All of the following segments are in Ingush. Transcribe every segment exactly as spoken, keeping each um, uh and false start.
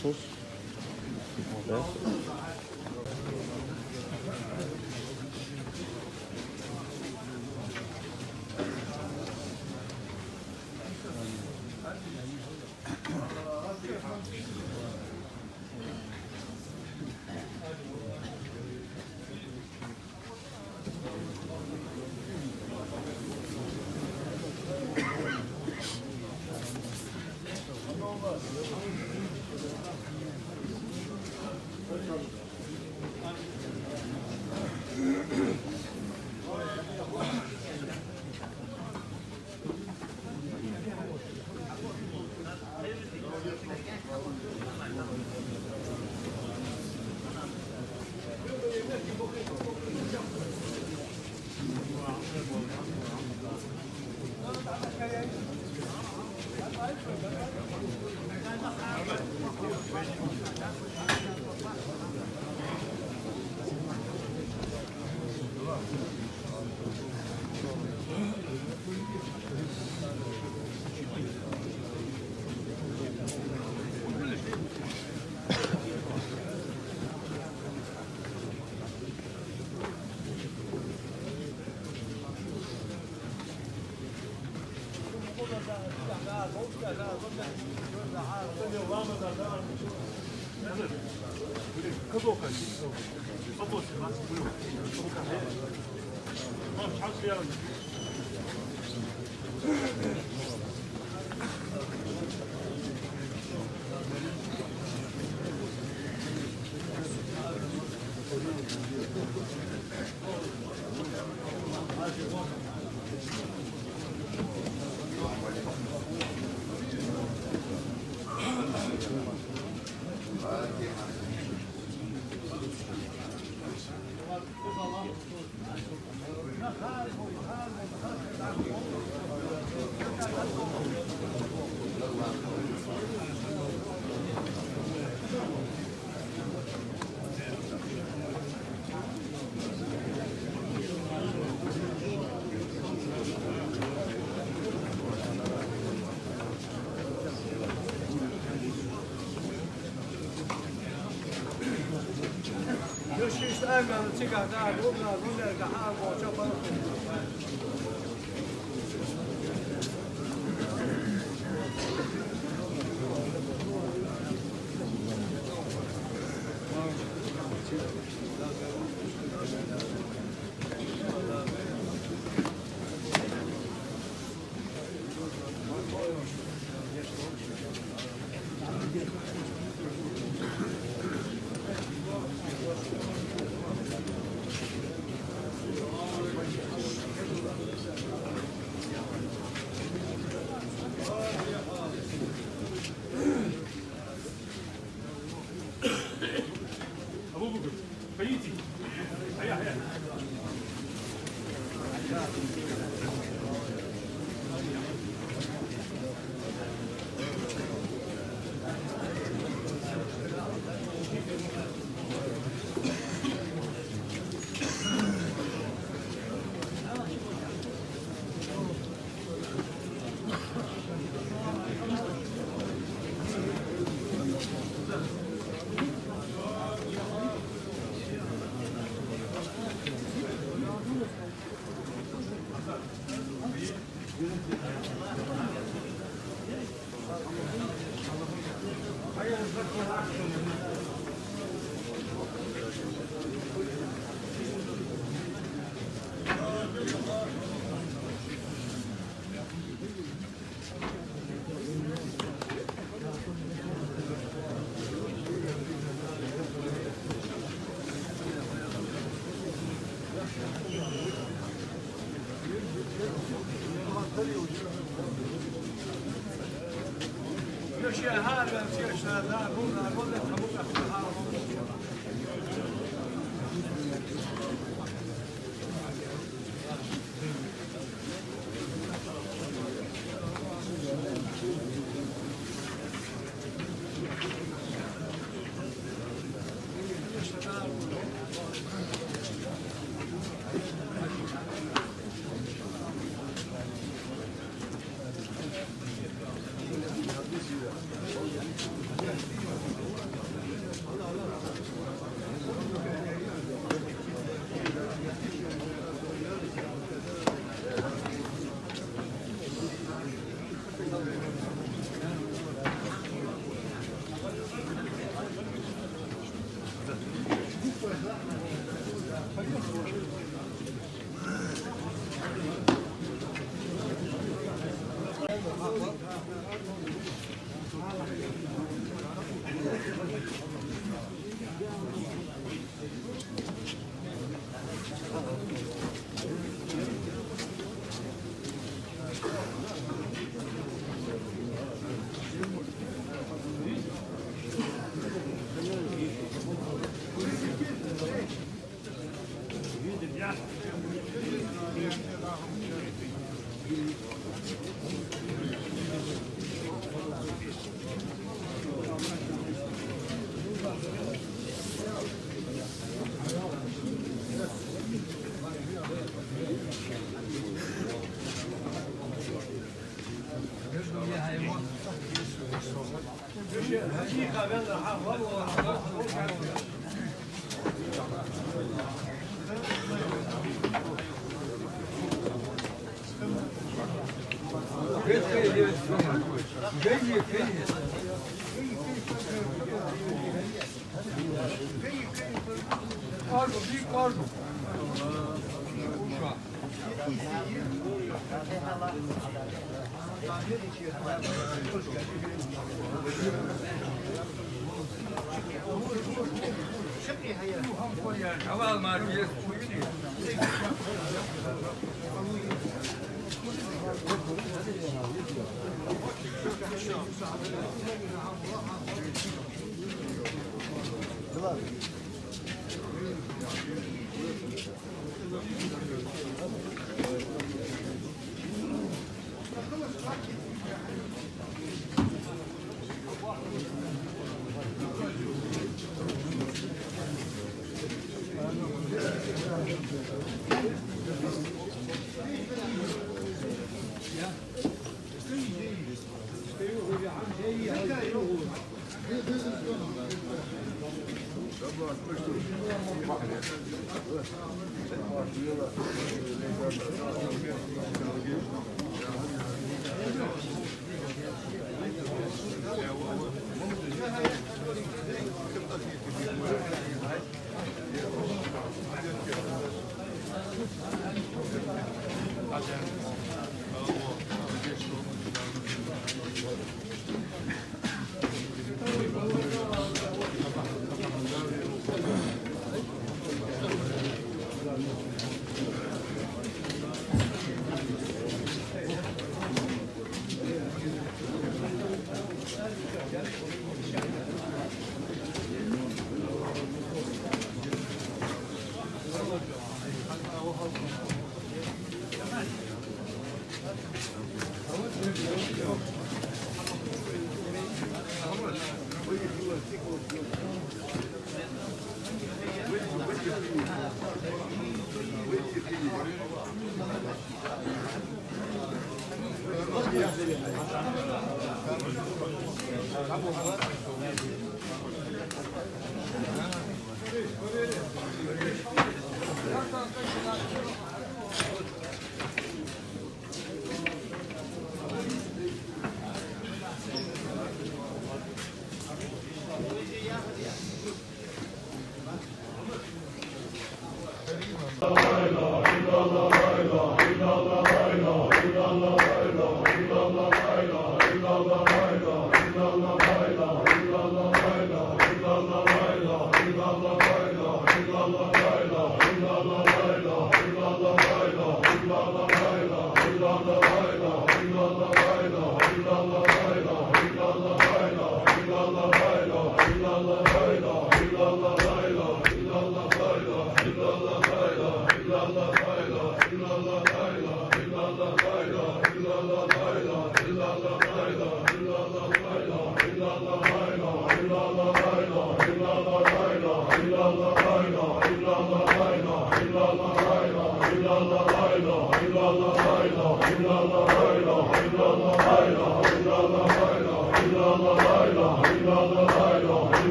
Слышишь? Да.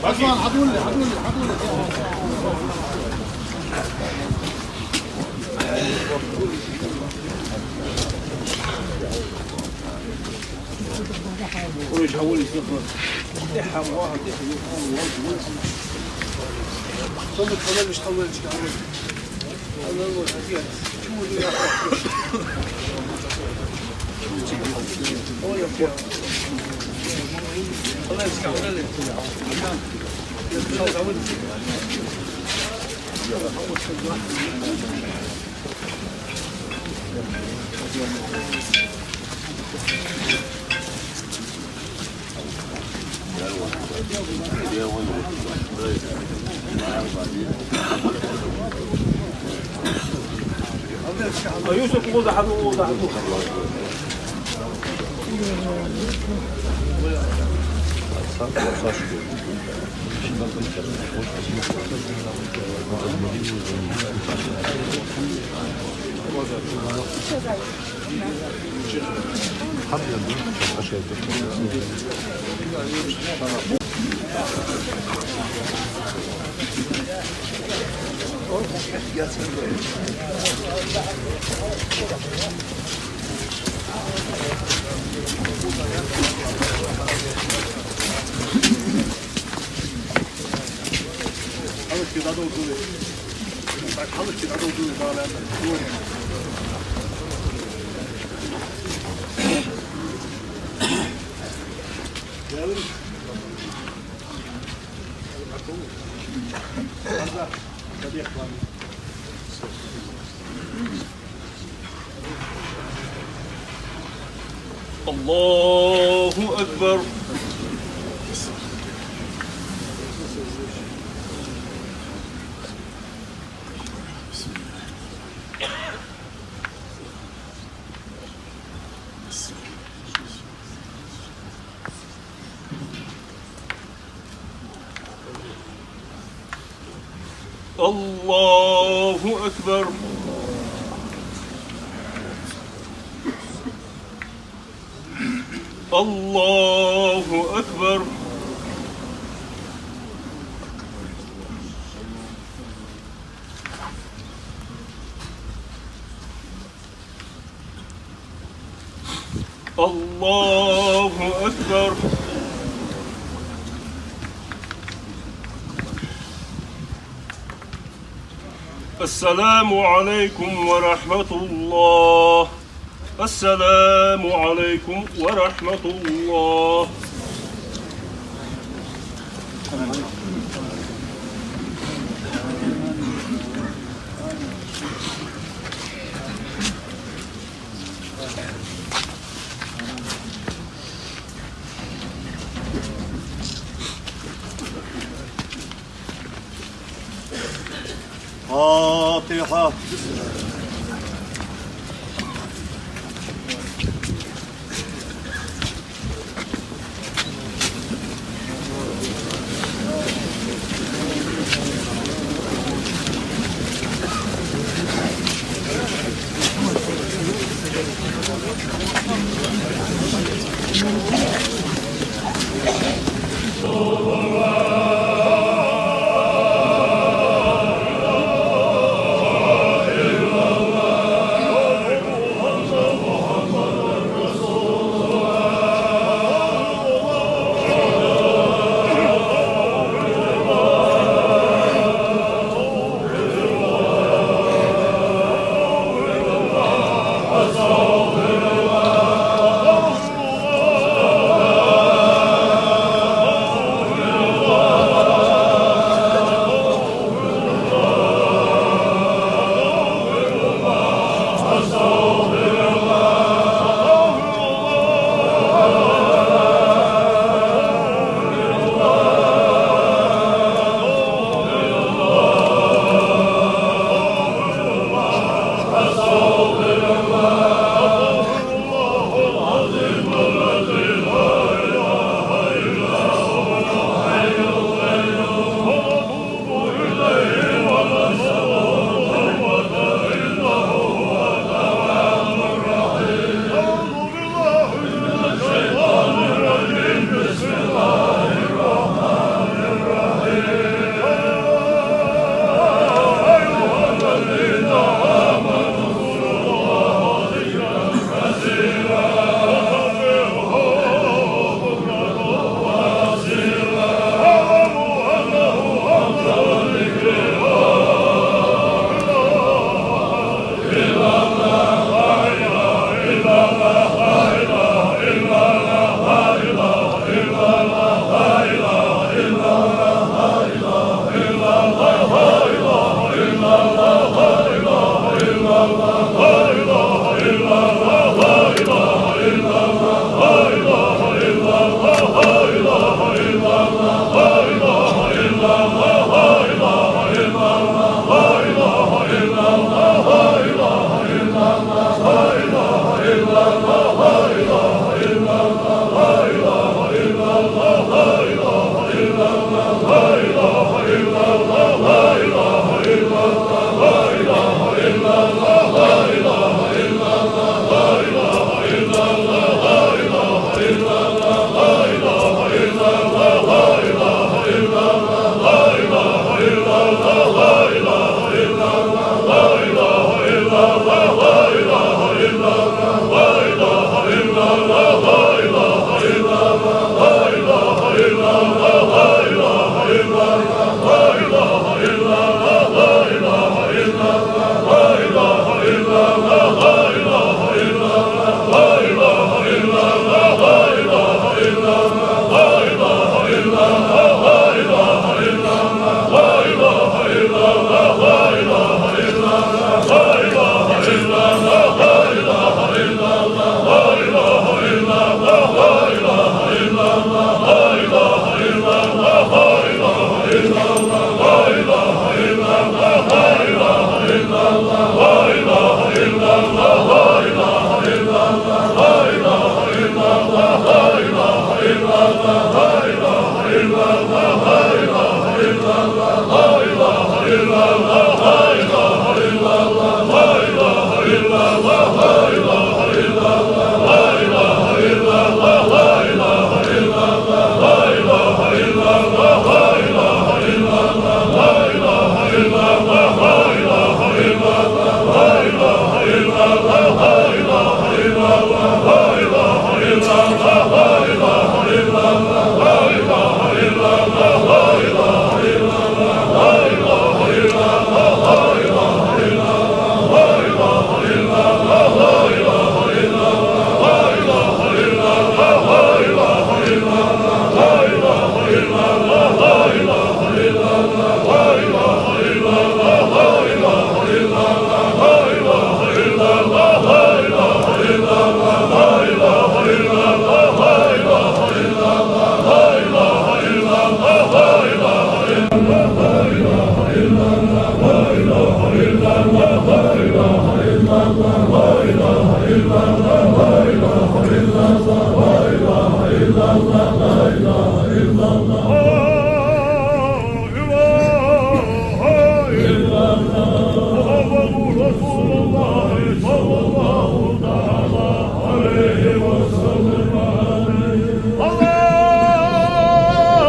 عثمان، حدولي، حدولي، حدولي. الله أكبر. الله أكبر. الله أكبر. الله أكبر. السلام عليكم ورحمة الله. السلام عليكم ورحمة الله. فاتحة.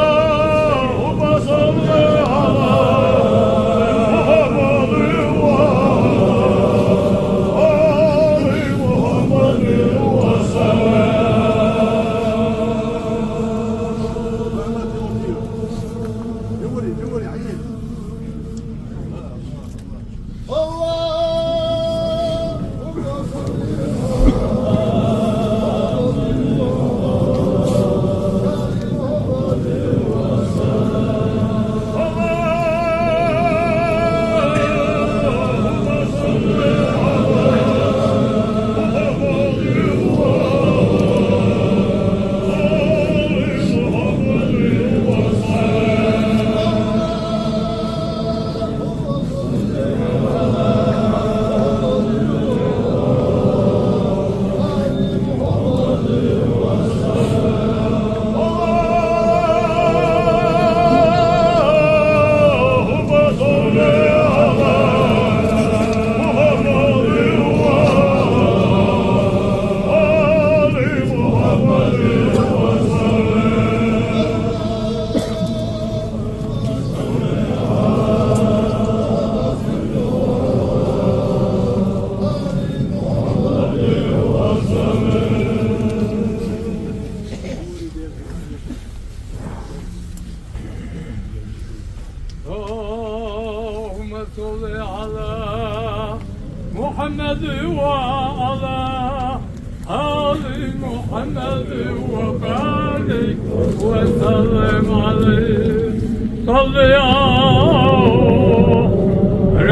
اللهم صل على محمد وعلى آل محمد وسلم. محمد وبارك وسلم عليه. صل يا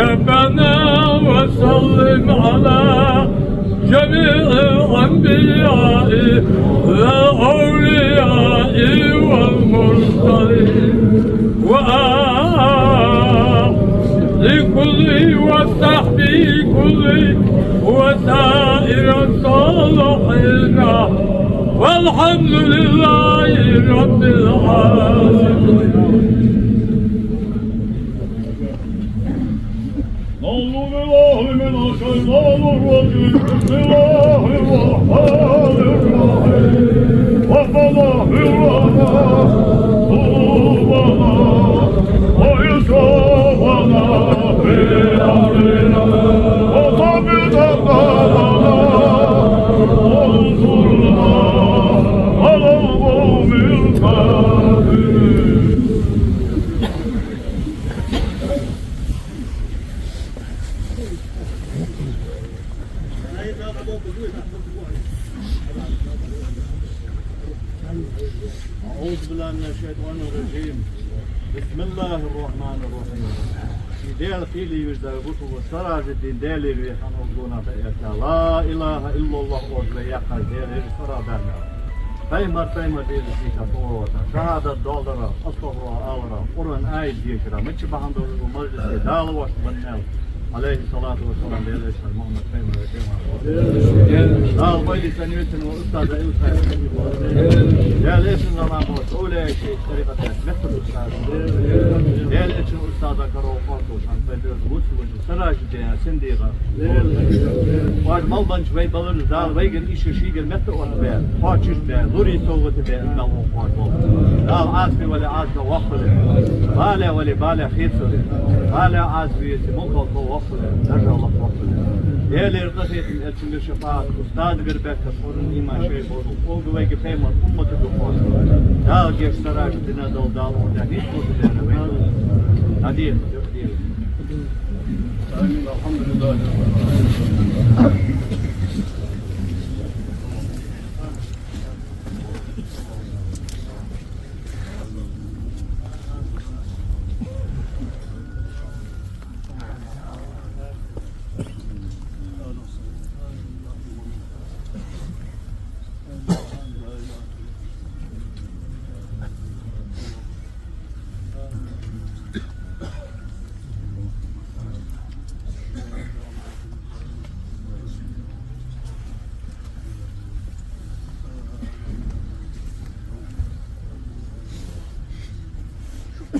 ربنا وسلم على جميع الأنبياء والأولياء والمرسلين وآل كل وصحبه كل وسائر الصالحين. والحمد لله رب العالمين. أعوذ بالله من الشيطان الرجيم. بسم الله الرحمن الرحيم. ربنا اغفر لنا ذنوبنا وإسرافنا في أمرنا وثبت أقدامنا وانصرنا على القوم الكافرين. أعوذ بالله من الشيطان الرجيم. بسم الله الرحمن الرحيم. Ший Даьла кхеле вижа дар бутула Сиражуддин Даьлагара вехана гонахьа баьрта. لا إله إلا الله оалаш вай яьккхар Даьлагара Сиражуддин. Пайхамар, пайхамар деза сийта тохота. ШахӀадат доаладара, астагӀфируллахӀ алара, Къуръан аят дешара, мичча бахьан долаш ва мажлисе Дала воашта баннал, عليه الصلاة والسلام, Даьла элчан Мухьаммад пайхамара тема. Дала вайна цӀенвеча ва устаза Илсаев. Даьла элчан заман болаш, овлияй ший тӀарикъата метта устаз. Даьла элчан устаза каро къоарто шан пайдоз вуц вуц. Сиражуддин синдига. Вай мел беннача вай балараш Дала вайгара иштта шийгара метта оттабе, кхоачашбе, лорий совгӀата бе, из мел укх кхоачаш бола. Дала Ӏазапе вале Ӏазапах воккхалва. Бале вале балех хецалва. Бале Ӏазапе веце мукъалгӀа воккхалва. Даржах воккхалва. Даьлагара къахетам, элчангара шафаӀат, устазагара беркат, Къуръан, иман, шоай болча, укхаза вайга пайхамара уммата духьа. Дала гешт Сиражуддина дол Дала укхаза хӀинца кхоачаш бе вай. Хьадийца. آمين. الحمد لله رب العالمين.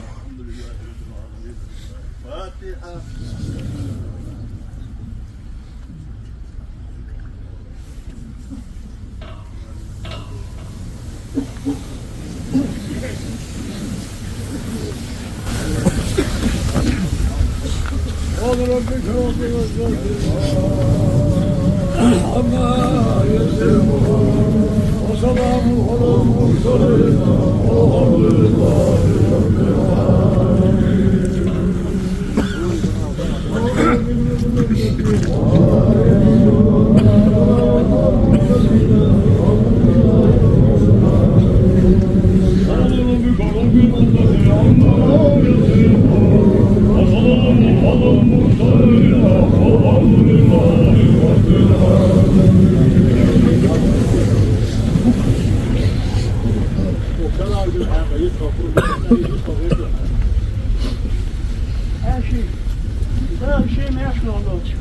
الحمد لله رب العالمين. الفاتحة. سبحان ربك رب العزة عما يصفون وسلام على المرسلين والحمد لله رب العالمين. Ӏа ший, Ӏа ший маьрша долча.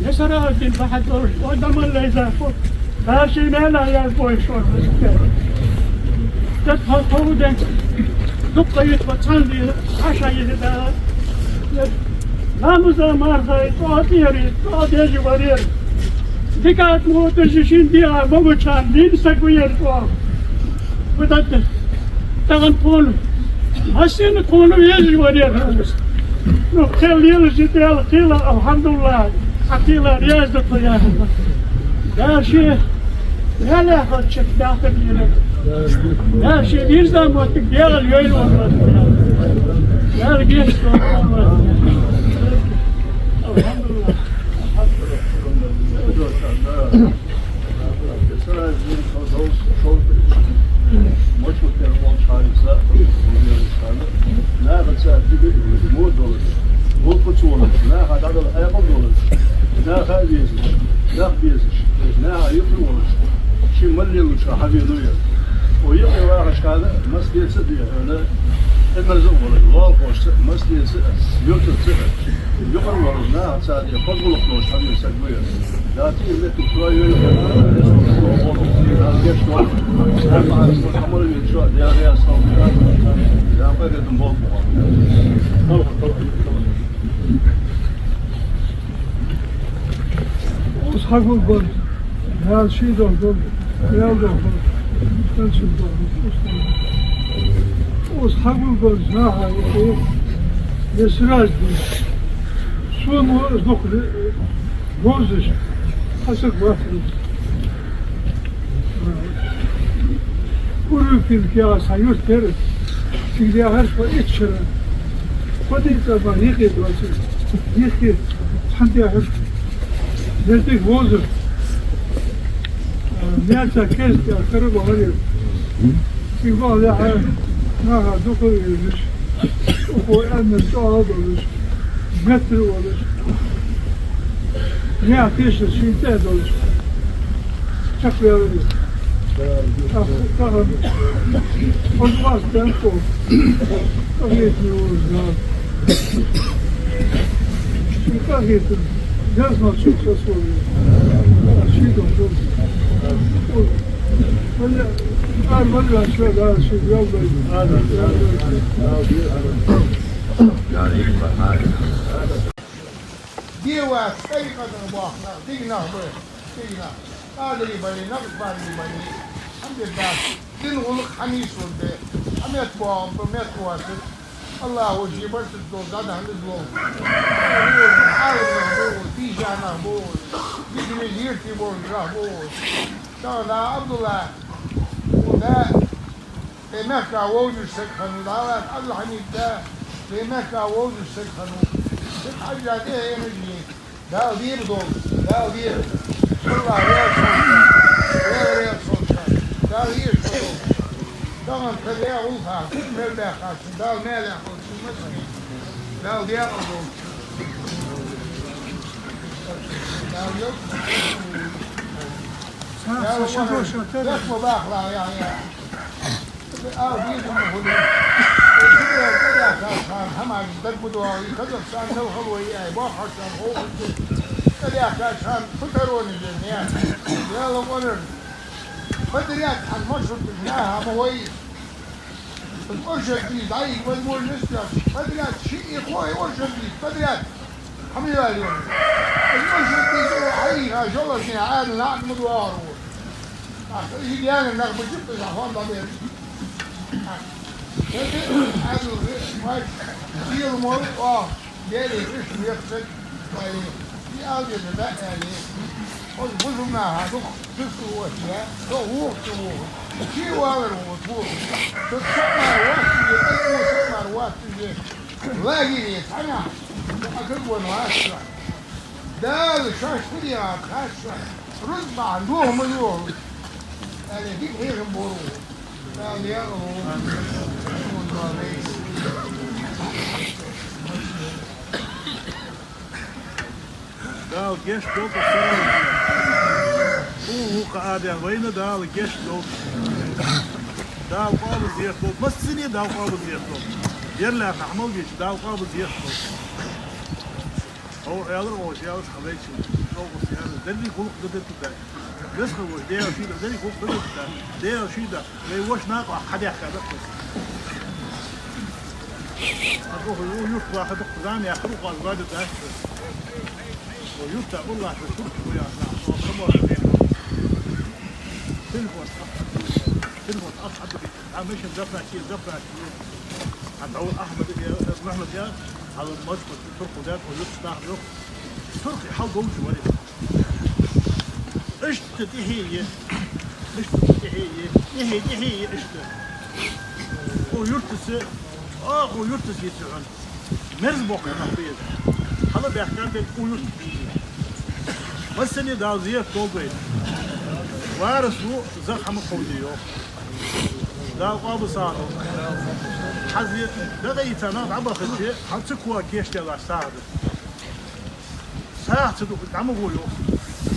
Е Сиражуддин бахьан долаш, о, даман лайза фу. Ӏа ший маьна яз бой шо. Тат хал ховден. Дукха йит ба цхьан дийна, Ӏа ша йита да. Намаза мархай, тӀо тӀери, тӀо дежи варер. Дикат мо тӀа шин диа, ма гучан, дийна саг ваер тӀо. Вадатта. Тахан тхона, хьасина тхона везаш варера хӀанз. Ну, кхел лелаш Даьла кхела, алхьамдулиллахӀ, Ӏа кхела раьза да тхо, я АллахӀ. Дала ше ялахарча дахар дина. Дала ше вирза моттиг Даьла йойла ван. Дала гешт долда. АлхьамдулиллахӀ. АлхьамдулиллахӀ. Малле луча хьавена вай. О, юкъе вахаш хана, массанеца а дехьа, хьона, тӀемаза а волаш, лоалахошца а, массанеца а, юртаца а, юкъара волаш, нахаца а дехьа, хоза гӀулакх долаш хьавена саг ва ер. Дати метта крови, Дала гешт долда. Амма аз хьамара вен чо, Дала раьза хилва. Дала пайда болба. Ус хьагулбан, Дала ший дохк долда, Дала дохк долда, Дала ший дохк долда, ус долда. Ус хьагулбан, наха, е, е сразу. Сона ва дукха вовзаш, хьа саг вац. Урюпинка яха цхьа юрт яр, цига яхар шо итт шера. Кхо дийца ба, йихи доацар. Йихи, цхьан тӀехьа. Дердиг вовзар. Наьца кест яхар бахар яр. Цига бахар яхар, наха дукха везаш. Укхо аьннар чӀоагӀа долаш. Меттара волаш. Наьха тешаш шийна тӀа долаш. Чакхваьлар. Тахан. Хоза вац тӀанкъо. Къахетаме волаш Дала. Ший къахетам. Дезма чу сосвали. Ший дом дом. Валла, ар валла, шо Дала ший ялдай. Дела тӀарикъатах боахка нах, дика нах ба, дика нах. Къадирий бале, накъшбандий бале, алхьамдулиллахӀ, дина гӀулакх хьанийсвар да, хьа метта боагӀар да, метта воацар. АллахӀа ший барт долаш дӀадахьа деза лов. Ӏаламнах ба, дийша нах ба, дика веза юртий болаш нах ба. Тахан Ӏабдулла, укх да, Вай мехка вовзаш саг хиннав, Дала Ӏабдулхьамид да, вай мехка вовзаш саг хиннав. Цига хьажжа тӀехьа енаш я. Дала дийба долда, Дала дийба. АллахӀ раьза хилва шоана, Дала раьза хилва шоана. Дала дийша долда. Тахан тха даь гӀулакх, мел баьхкача, Дала маьлехь хилда шун массане. Дала декъала долда. Дала йолча. Дала вахар. Бехк ма баккхалахь, яхь, яхь. Ала безам ма хулий. Э, ши бер кӀадаьхкача хана хӀамаш дагадоагӀа, Казахстан мел хала ва аьнна, боккхагӀчарна ховш хилча, кӀадаьхкача хана фу таро нижер, не? Даьла къонар. Подряд хьан маршруташ наха ма гой. Оршот бийса дӀайига возможность йоацаш, подряд шиъ, кхоъ оршот бийса, подряд. Хьамиялйон. Из маршрут бийса хьайига, жолазне Ӏаьдал накъ ма доагӀар ва. Ах, из янар нах бачу, из хьон дӀабер. Ах, Ӏаьдал ве, май, сийлахь мол, оах, Даьлага иштта вехсаг, вале, и алдеза да, аьле. Хоза бусалба наха дукха сиска оттае, со воху, со воху. Ший валар ву, воху. Со цхьа мара вац, цхьа мара вац, лагере цхьана, со Ӏакарван вац. Дала шоаш хӀу дегӀа кхаччалца, рузба бахьан доху ма йоху, аьле, дика хьехам бора ву. Дала декъала волва. Дала гешт долда сарахьа. Хьо ву кхы а ден вайна Дала гешт долда. Дала къоабал деш долда. Массане Дала къоабал деш долда. Ерлаьхна хьамал геча Дала къоабал деш долда. Хьо аьлар, оаш аьлар, хьан вайчун. Чолгус аьлар. Дерриг гӀулакх дан дерриг дай. Весха вож, Даьла ший да, дерриг гӀулакх дан дерриг дай. Даьла ший да. Вай воша накъа хьадаьхка да. А то хӀу юрт ваха дукха зама яхар, укхаза вада дац. О, юрта, валлахӀи, шо шурт ва яхна. О, хамор. Телефон. Телефон. Ах, ах, ах. А, машин заправки, заправки. А, Даур Ахмад, э, Мухьмад, я. Хьала Москва, туркхо даьд, о, юрт стах йох. Туркхий хьал долча вари. Иштта тӀехье е. Иштта тӀехье е. ТӀехье, тӀехье е иштта. О, юртаца, а, о, юртаца йица хьона. Мерза боккха нах беза. Хьала баьхкан дерг о юрт. Массане Дала зерат долда вай. Варас ву, зах хӀама кховде йох. Дала къоабал сагӀа долда. Хьаза дагӀа йица нах дӀабахача, хьан ца кхоа кештелаш сагӀа да. СагӀа ца духу дӀа ма гӀо йох.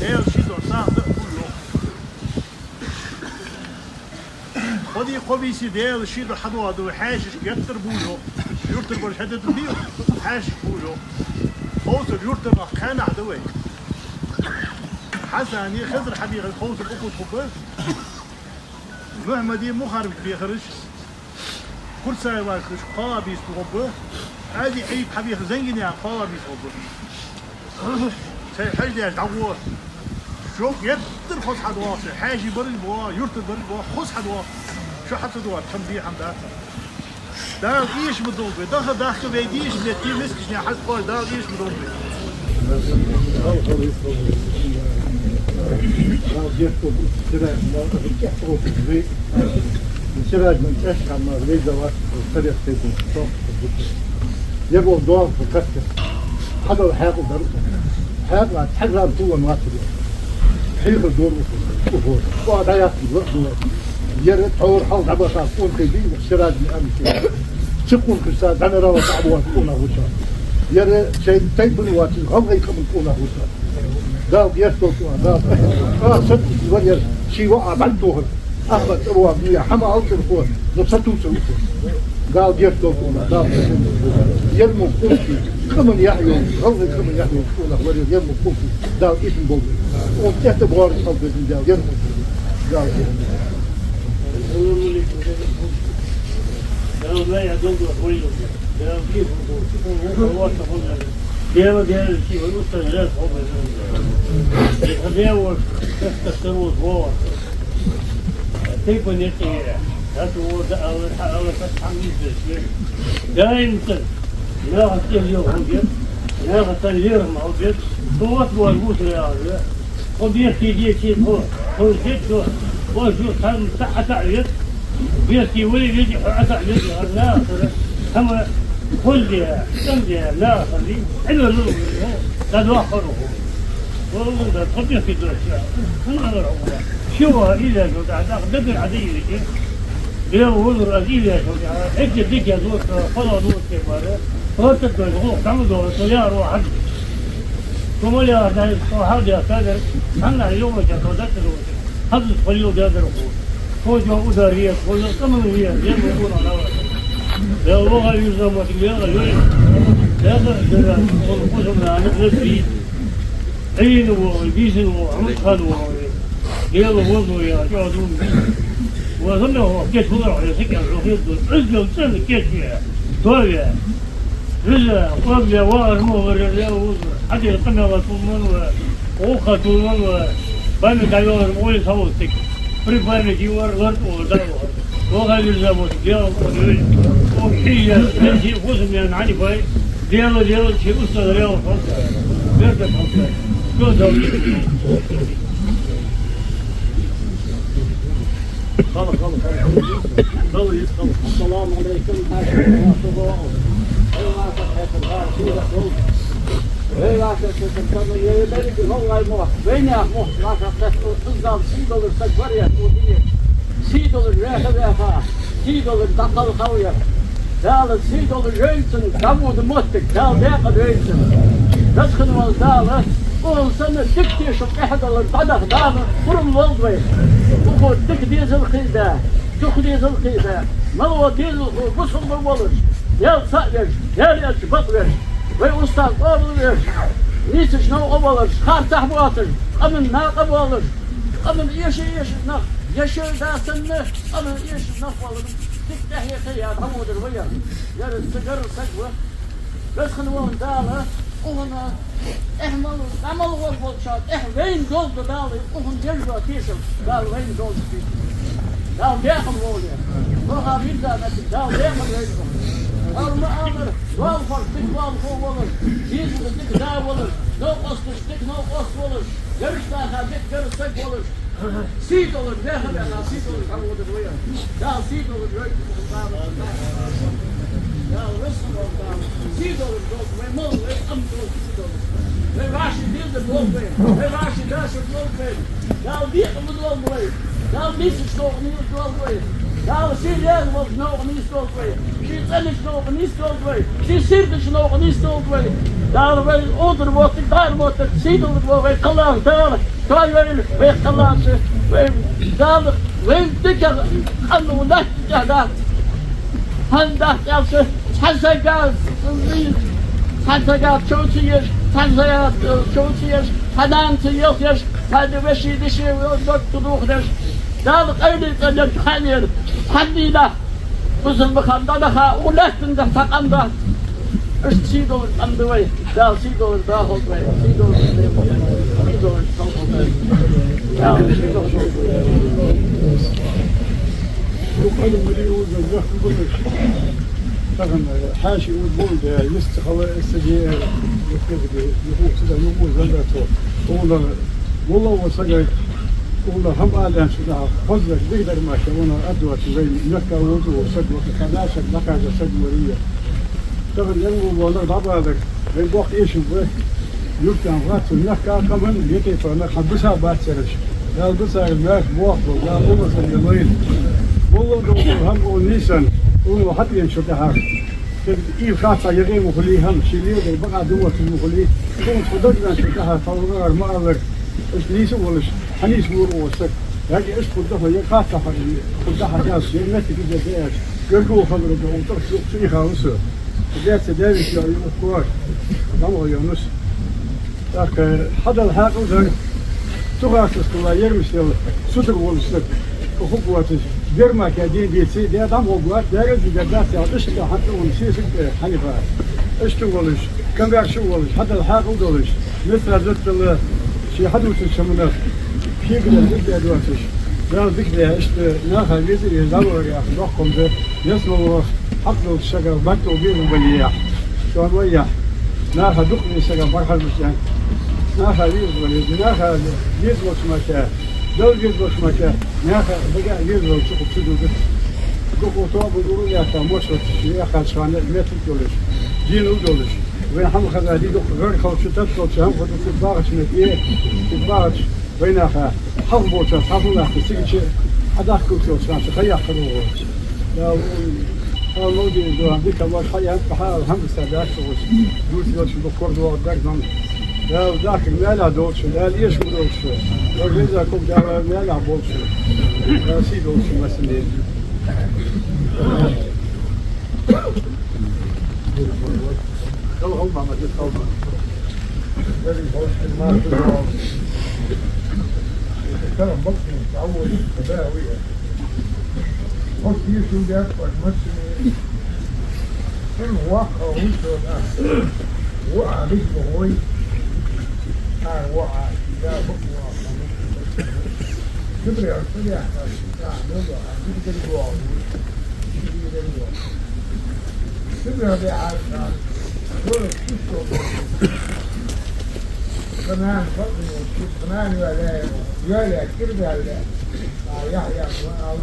Даьла ший доху сагӀа да а гӀо йох. Кхо ди, кхо бийса Даьла ший духьа хьадоагӀа да вай, хьаьшашка геттара бувл йоах. Юртара бараш хьадеттар дий, хьаьшашка бувл йоах. Ховсар юртара нах кхаьнахьа да вай. Хьасани Хизар хьабехараш Ховсара укхаза хургба. Мухьаммади Мухарбига бехараш Курсаевашка кхоалагӀа бийса хургба. Ази Ӏийба хьабехараш Зангинаькъан кхоалагӀа бийса хургба. Сай хьажа деш дӀагӀо. Шо геттара хоза хьадоагӀа, сай хьаьший бараш боагӀа, юртара бараш боагӀа, хоза хьадоагӀа. Шо хьа ца доагӀар, тхьамда дехьа дац. Дала ийша ма долда вай, даха, дахка вай дийша метте мискача наьха хьаьший кхоачаш, Дала ийша ма долда вай. Дала дерт долда, Сираждин, Дала дерт долда вай. Сираждин, тӀехьа ма вай, Дала, сареш тайпан, со. Ер болх доагӀа кхы каста. Хьадола хьаькъал дар. Хьаькъал, хьаграм туван вацар. Хьехар дора укхо. Укхо. Укхо дӀаяхар лакъ дора. Ер тхьовра хьалха дӀабаха къонахий дий, Сираждин амти. Цу къонахашца дӀанарала дӀабоагӀа къонах ва цар. Ер шоай тайпан воацаш, гӀалгӀай къаман къонах ва цар. Дала дерт долда, Дала. А, сатувсаш вар ер, ший воӀа бӀаргтохар. Ахпа цӀа воагӀа, ну, я хӀама алцар хьо, ну, сатувсар укхо. Дала дерт долда, Дала. Ер мо къонахий, къаман яхь йола, гӀалгӀай къаман яхь йола къонах вар ер, ер мо къонахий. Дала ийша болба. Укхун тӀехьа боараш хьалбеза Дала, ер мо. Дала. Дела, Дела, чи вай устаз раз хобер. Хабевош, каста старот вова. Тайпан некъе. Хату вода ала, ха ала, кас хьамиздеш. Даим ца. Наха тӀехьа лел хьалбет. Наха тӀа лер хьалбет. Тот вар гутре ала. Хьо бехке дечи, хьо, хьо зечо, хьо жу сан са ата вет. Бехке вай веди, хьо ата вет, я нахара. Хама хозде, самде, нахали, ила лу, да дохор. Валлахи, да, хьо бехке доча. Хана ала. Шива, ила жу, да, да, да, да, да, да. Бел вулур аз ивеш, эти дикя дурка, хала дурка бара. Просто то гух там до, то я ро хад. Кому я дай, то хад я кадр, ханна йома я то датро. Хад полил датро. Хожо удар я, хожо там я, я мо на. Я лога юза мо я, я. Я да, я да, он хожо на, не. Ӏийна воагӀе, бийсана воагӀе, хӀама хана воагӀе. Дела возо я, чӀоагӀа дув. Вазам я хьо, кеч хулар хьо, я сакъял хьо хир ду. Ӏуьзгал цӀена кеч я, дов я. Виза, къоабал я, вагӀар мо варар я, вуза. Хьадер къамаьла тулман ва, гӀулакха тулман ва. Память дӀавелар мо я савлтик. При памяти вар лар тӀо вар дӀавар. Ваха вирза мо, Дела, Дела, Дела, Дела, чи устаз рел хоза, берда хоза. Что за Хала, хала, хала. Хала, из хала. Ассаламу Ӏалайкум, хьаьший. Эй, ваша хетар, тана, е, е, берига, валлай, мо, вайнах, мо, ваша хетар, уздал, сий долаш саг вар я, мо, дине. Сий долаш, веха, веха, сий долаш, дӀакхалхав я. Дала сий долаш вайна цун, дӀавода моттиг, Дала декъа вайна цун. Веза хинна вола Дала, укхун санна дика тешал тӀехьа далар, дӀадахьа Дала, пурам лолда вай. Укхо дика дезал кхийда, дукха дезал кхийда, мел вола дезалхо бусалба волаш, Даьла цаӀ веш, Даьла элча бакъ веш, вай устаз къоабал веш, нийсача новкъа болаш, харцахьа боацаш, къаман накъа болаш, къаман эша-эша нах, я шоай да санна, къаман эша нах болаш, дика тӀехье кхийа дӀаводар вай. Яр цу гаргара саг ва. Веза хинна вола Дала, укхунна тӀехьа мел, дӀа мел гӀоргволча тӀехьа вайна долда Дала, укхунна деш дола тешал Дала вайна долда. Дала декъала волва. Ваха вирза моттиг Дала декъала вайна волва. Дала ма аллара, доалахошка дика доалахо волаш, дезалашка дика да волаш, новкъосташка дика новкъост волаш, гаргара сага дика гаргара саг волаш, сий долаш, веха-веха, сий долаш дӀаводар вай. Дала сий долаш вай. Дала веза хинна вола Дала, сий долаш долда вай, мел вай къам долда сий долаш. Вай вӀаши дезар долда вай, вай вӀаши дашар долда вай. Дала декъала долда вай. Дала нийсача новкъа нийсдолда вай. Дала ший лерхӀа волча новкъа нийсдолда вай. Ший цӀенача новкъа нийсдолда вай. Ший сийрдача новкъа нийсдолда вай. Дала вай одар моттиг, дар моттиг, сий долаш вола вай кхаллаш Дала. Той вай, вай кхаллаш, Вай Дала вай дика къамаьл латташ дац. ХӀана дац аьлча, цхьа сага, цхьа сага чов ца еш, цхьа сага чов ца еш, цхьа нана ца йохаеш, цхьа веший-деший дог ца дохаеш, Дала къайле цӀенъеш хьанера, хьаннийна. Бусалба мехка дӀадаха, укх лаьттан тӀа цхьа къам дац. Иштта сий долаш къам да вай. Дала сий долаш дахалда вай. Сий долаш, сий долаш халкъ вай. Дала сий долаш халкъ вай. Тахан хьаьший ут болга, йист хала эсаге, юхуцада, юху занга то. Уна, мулла ва сага, уна хӀама аьлча, да, хоза дигдар ма ша, уна адвача, вай мехка вузу, саг ва, хана саг, лакхажа саг ва рия. Тахан ян ву валар дӀабадар, вай боккха эшам вай. Юртан вац, мехка къаман, ете фана, хьан биса бацараш. Дала биса мах бохбо, Дала ума сан ялойн. Мулла ду хӀама о нисан, уна хьатӀен шу тӀехьа. Тек и хаца яге ма хулий хӀама, ши ледар бакъа дума ма хулий. Кхунца худагна шу тӀехьа, фалгар ма алар. Аш нийса волаш, хьаниса вур о саг. Яги аш худда хо, я хаца хьа, худда хьа яс, я мети гида деш. Гаргу хабар да, утар шу, шу и хаусу. Дерца дервиш я, и уккор. Дам о янус. Так, э, хьадал хьакъал дар. Цу гӀасас кула ермиш дел, сутар волаш саг. Хуб ваташ. Берма ка ден деци, де дам гӀо гуат, дерез дер дац, я иштта хьатта вон сесаг, э, хьанифа. Иштта волаш, камбар шу волаш, хьадал хьакъал долаш. Метра заттала, ши хьадуцача мунах. Кигра зидда доацаш. Дал дикда, иштта наха везир, я завар, я дохком да. Яс мало, хьакъ долаш сага, бакъ долаш бирун балия. Шон вая. Наха дукха сага бархар мишта. Наха веза вале, наха веза волча мака. Дал веза волча мака. Наха дага веза волча ху чуду. Дукха тоба дуру яха, мошот, яха чхана метр долаш. Дин у долаш. Вен хьама хаза ди дукха гар халча, тат халча, хьама хаза цу багача мет, э, цу багач. Вайнаха хьалха болча, хьалха лахта, цига чу хьадахкалча, цхьа хаяхкаро. Да, хьал мовди, да, дика ваш хаян, хьал хьамса дац уж. Дус йолча бу кордо даргам. Да, дахк мела долча, да, эш долча. Вай веза кук да мела болча. Да, си долча масале. Кал хал мама, кал мама. Карам бакъин, таӀаввал, тадави. Хьо кийчун дяхпаш мацани. Ин вакха хӀунтона. Ва а бик бохой. А ва а, да, бакъ ва а. Кибри а, кибри а, а, ну да, а, бик бик ва а. Бик бик ва а. Кибри а, а, а, ну, чувство. Ханан, ханан, валя, валя, кирдаля. А, я, я, а,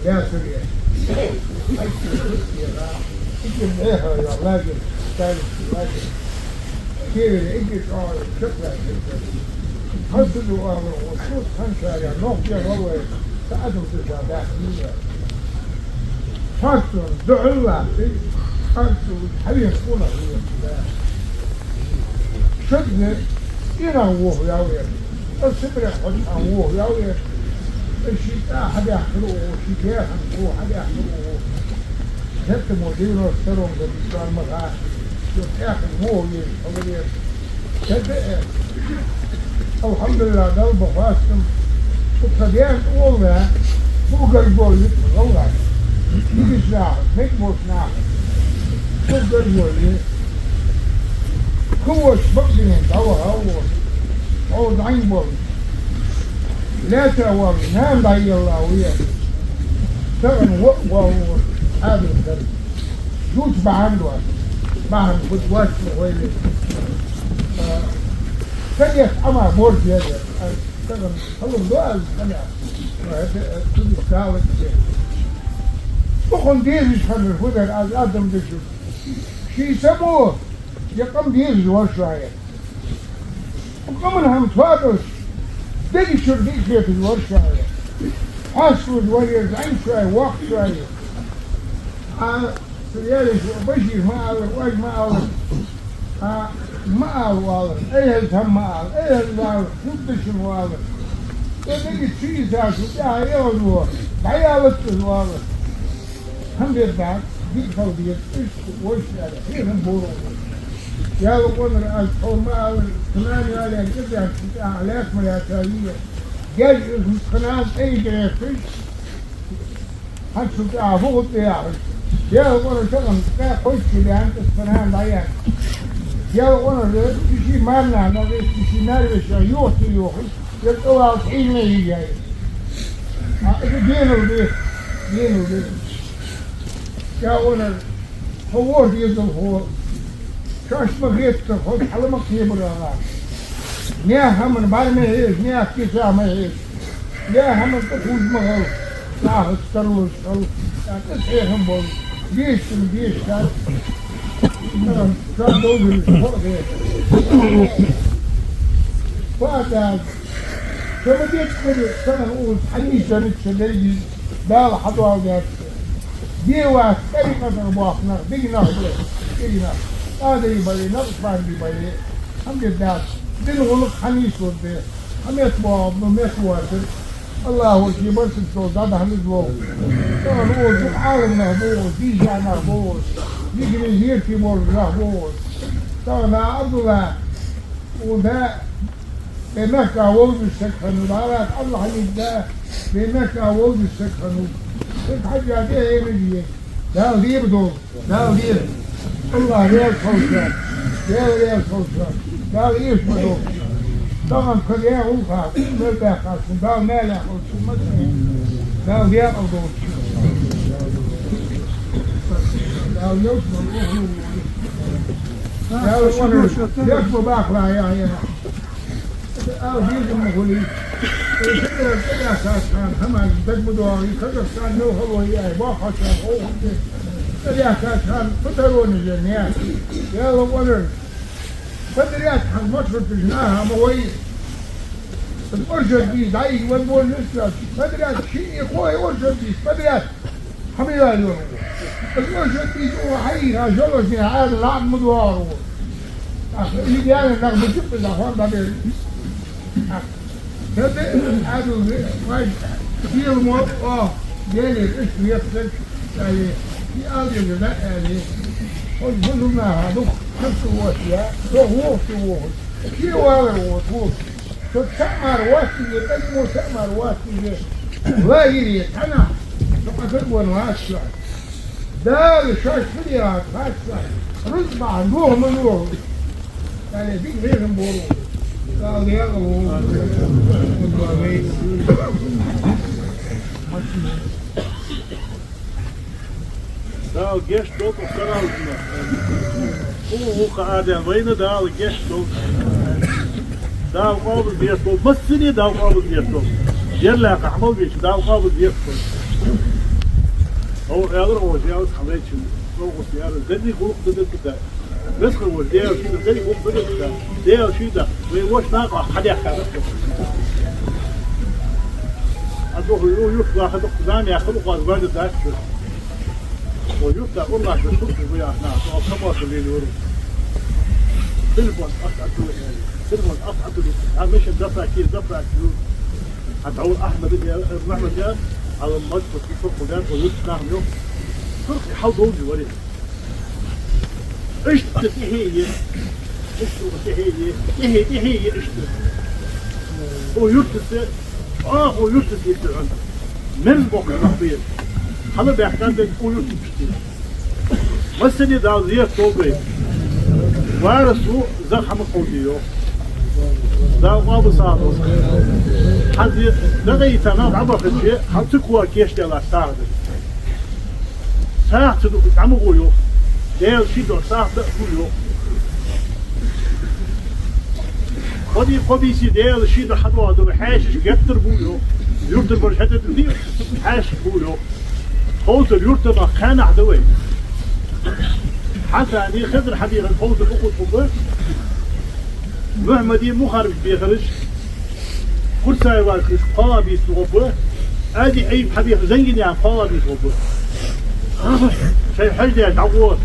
я, сурья. Ай, я, иким, эхо, я, лагерь, сталинский лагерь. Кириль, икиш, а, чё, я, я, я. Хасуду, а, вот, вот, ханшаря, нох, я, валай. Та адам, ты, да, да, не, я. Хьастун духьал латтий, хьастун хьавеха хӀуна хӀуна. Шадне иран воху ял яр. Ас сибре хьоч ан воху ял яр. Ас ши тӀа хьабяхкар воху, ши гехьан воху хьабяхкар воху. ХӀетта мо девяносто втором году сан маха. Шо тӀехьа воху еза хьо валера. Ца де, э, алхьамдулиллахӀ, Далла бахастам. Укх тха ден ола, бу гаргболли гӀалгӀай. Дигаш нах, мег бош нах. Бу гаргболли. Кхуваш бакъдинен дӀаваха вон. Хьо дӀайн болли. Лаьца вон, нана дӀаелла ве. Таган вокъ вон, Ӏадил дар. Юч бахьан доацаш, бахьан бут вац вайли. А, кадех ама борж яр, а, кадам халун до аз хана. А, это, э, туди калык де. Тухун дезиш хана, худар аз адам дешу. Ши само, я къам дезиш варшая. Къаман хӀама тоадалаш, дега чура диъ хеташ вар шоай. Хьасталуш вар ер зӀамига шоай, воккха шоай. А, цу ялеш Башир ма алар, оаш ма алар. А, ма ала валар, айхьаз хӀама ма ала, айхьаз валар, хӀунда шун валар. Цо дагича ши йиса шу тӀехьа эгӀаво, дӀаялац из, оалар. Хьан бер дац, дика хила деза, иштта вайша аьле, хьехам бора. Даьла къонахчо, аз тхона ма аллара, цу нана аьлар, кӀеззига шу тӀехьа лаьца ма лаьцай. Даьла из цу нана тӀайга гӀерташ, хьан шу тӀехьа фу хӀутту яхаш. Даьла къонахчо тахан кхойтта шу баьнна, цу нана дӀаяьнна. Даьла къонахчо ший марнана, ший маьр-вешийна йохийта йохаш, ер тӀавала хьийна йигай. А, из денал де, денал де. Я, онар, хьо ворхӀ дезалхо, шоаш ма хетта, хьо хьала ма кхебар ала. Наьха хӀаман бӀара ма хьежа, наьха киса ма хьежа. Наьха хӀаман тӀа кхувш ма хила, наха тарлуш хила, тӀаккха хьехам бола. Дешаш, дешаш. Ша довзалаш хьо а хета. Фу а даза. Ца ма деттара, сана укхаза хьанийсанча деррига Дала хьадоаладаьд. Де вац, тӀарикъатах боахк нах, дика нах ба, дика нах. Къадирий бале, накъшбандий бале, хӀама де дац. Дина гӀулакх хьанийсвар де. Хьа мет боагӀа, ну, мет воацар. АллахӀа ший баркат долаш дӀадахьа луш вол. Тахан укхаза Ӏаламнах ба укхаза, дийша нах ба укхаза, диканий гӀертий болаш нах ба укхаза. Тахан Ӏабдулла, укхаза вай мехка вовзаш саг хиннав, Дала Ӏалла хьалийта, вай мехка вовзаш саг хиннав. Саг хьажжа тӀехьенаш я. Дала лебадолда, Дала леб. АллахӀ раьза хилва шоана, Даьла раьза хилва шоана, Дала эша ма долда. Тахан кхы яь гӀулакх, мел баьхкачун Дала маьле хилда шун массане. Дала декъала долда шун. Дала ялсмала охлу. Дала шоана декъала баккхалахь, я, я. Ала безам ма хулий. Э, шаьра тӀадаьхкача хана хӀаман дага ма доагӀий, Казахстан мел хало яьй, боккхача хана ховхарде. ТӀадаьхкача хана патронаш я, наьха. Яла валар. Подряд хьан мочхарташ наха ма вай. Оржар бийс, дӀаийван бон нисвац. Подряд шиъ кхоъ оржар бийс, подряд. Хьа ма йоалайора. Аз лошадь бийца укхо хьаийха, жолазне хьаьрда лаам ма доагӀар укхо. Ах, и даьна нах бу жуп из, ах, хьон дӀабер. Ах, ца де, Ӏаьдал ве, вай, Ӏаьдал мо, о, Даьлера, иштта вехсаг, аьле, и алдеза да, аьле. Хьо бузулнаха дух, хӀанз вос я, со воху, со воху. Ши валар воху. Со цаӀ мара вац из, тӀаккха мо цаӀ мара вац из. Лагере, цхьаннахьа, со къа каравенна вац шоана. Дала шоаш ца дехар хац шоана. Рузба хьан доху ма доху. Дала дика хьехам бора. Дала декъала волва. Дала гешт долда, укх каралдина. Укх, укх Ӏаден вайна Дала гешт долда. Дала къоабал деш долда, массане Дала къоабал деш долда. Ер лакха Ӏамал беча Дала къоабал деш долда. Хьо аьлар, оха ялс хьалайча, оха яра, деррига гӀулакх дагадда. Весхар волча Даьла ший да, деррига гӀулакх дагадда. Даьла ший да, вай воша накъа хьадаьхкад. А доху ю-, юрт ваха доху зама яхха, укхаза варда дац. О, юрта, уллаш, суташ бу яхна, о, камоша лелур. Телефон ах ату, телефон ах ату. А мешан заправки, заправки. А даур Ахмад я, Мухаммад я, а мат, вот, вот, вот, вот, вот, нах, ё. Турк хьал долги вари. Иштта тӀехье е. Иштта тӀехье е. ТӀехье, тӀехье е иштта. О, юртаца, а, о, юртаца иштта хьан. Мерз боккха нах бе. Хьала баьхкан бен о юртаца иштта. Массане Дала зерат долда вай. Варас ву, зах хьама кховдийо. Дала къоабал сагӀа долда. Хьан зе дагайта нах дӀабахача, хьан цу коа кештелаш сагӀа да. СагӀа ца ду, дӀа ма гӀо йоах. Даьла ший дар сагӀа да а гу йоах. Кхо ди, кхо бийса Даьла ший дар хьадоагӀа дар, хьаьшаш геттара бу йоах. Юртара бараш хӀета ди, хьаьшаш бу йоах. Тховсар юртара нах кхаьннахьа да вай. Хьасани, Хизар хьабийхар тховсар укхаза хӀу ба. Мухьаммади, Мухарбик бехараш. Курсаеваш кхоалагӀа бийса гӀо ба, Ади Айюб хьабеха Зангинаькъан кхоалагӀа бийса гӀо ба. Шоай хьажа деш дӀагӀо.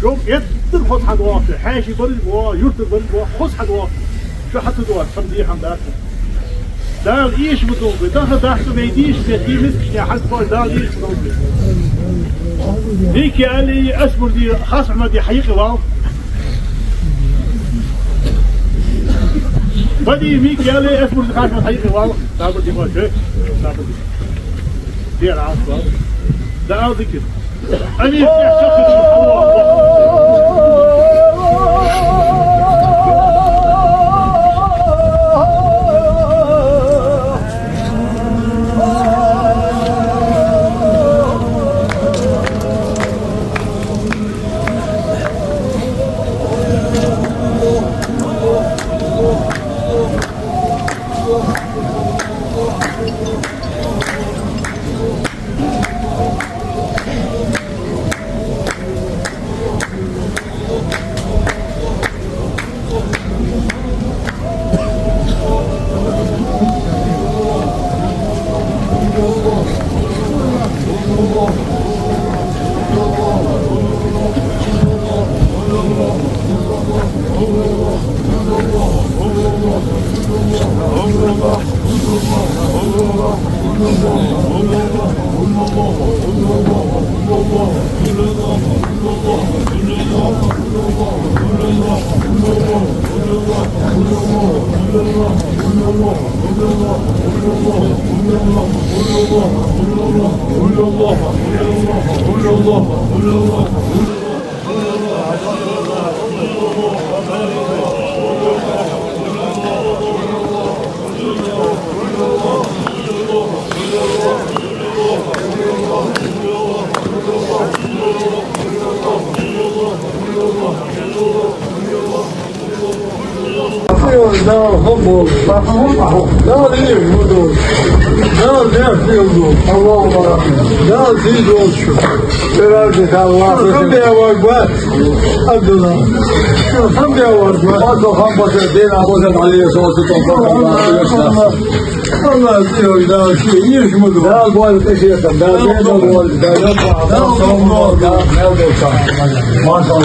Шо геттара хоза хьадоагӀа, хьаьший бараш бо, юртара бараш бо, хоза хьадоагӀа. Шо хьа ца доагӀаш, цхьа ди хьа дац. Дала эша ма долда вай, даха дахка вай дийша бетта мискача хьалхашка Дала эша ма долда вай. Микаили Асмурди Хасмади хьаюкъе вала. Бади Микаили Асмурди Хасмади хьаюкъе вала. Сабарди ма чу. Сабарди. Дера Ӏа вала. Да алдикис. Аллах, Дала, ший еш ма ду. Дала бола къахетам, Дала бена бола, Дала Дала бола, Дала мел долча. Машалла.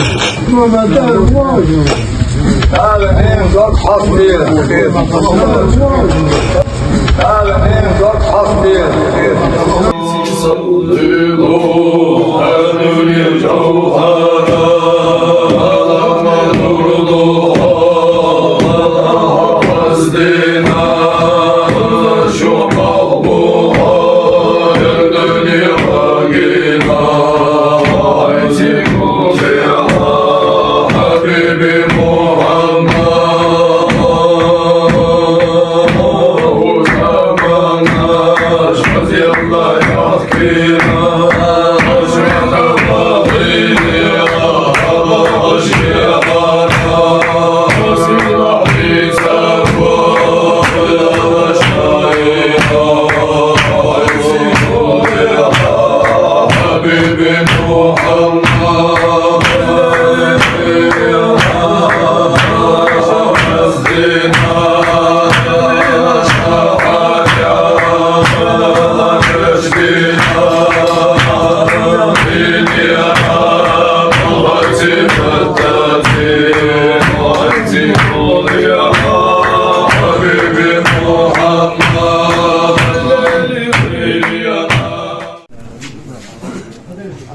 Дала нем зот хьасбе. Дала нем зот хьасбе.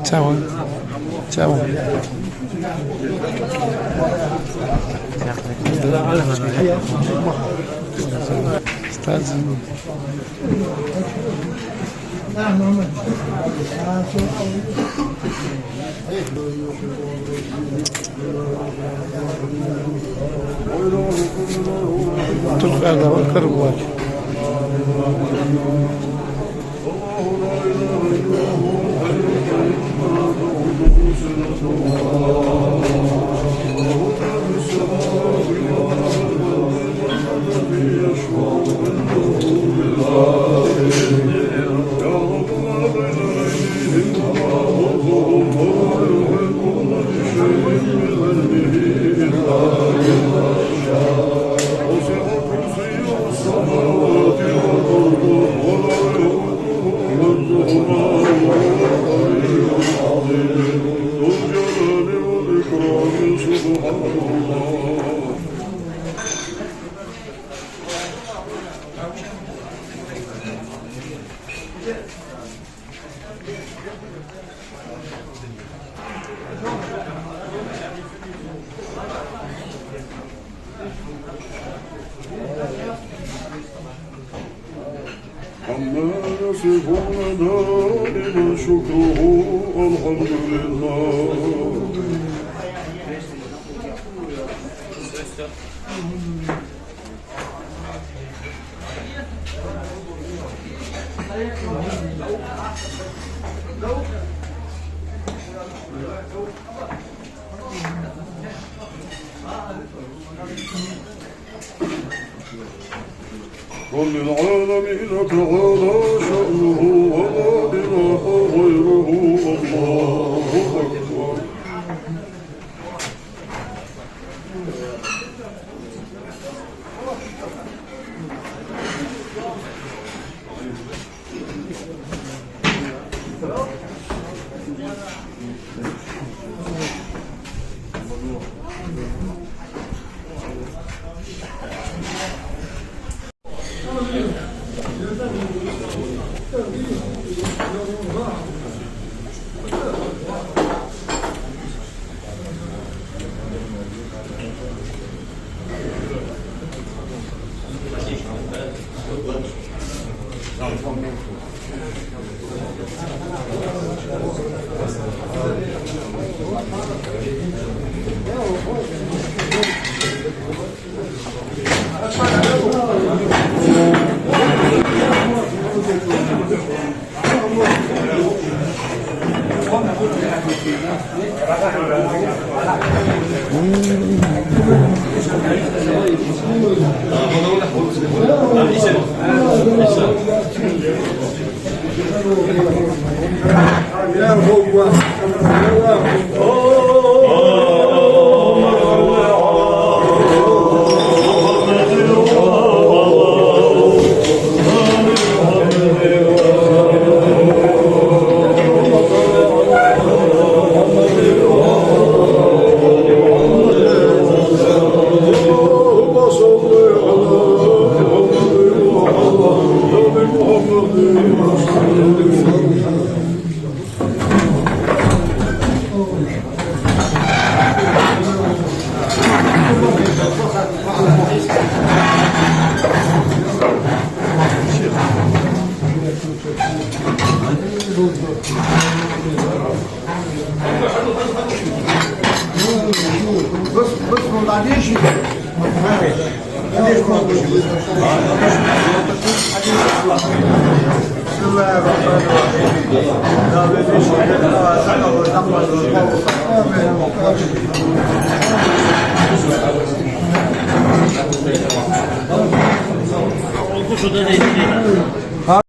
Чао. Чао. Стази. Только Аллаху акбар. عما يصفون دائما شكره، الحمد لله. رب العالمين تعالى شأنه ولا إله غيره، الله أكبر. بس، بس، والله ليش؟ بسم الله الرحمن الرحيم.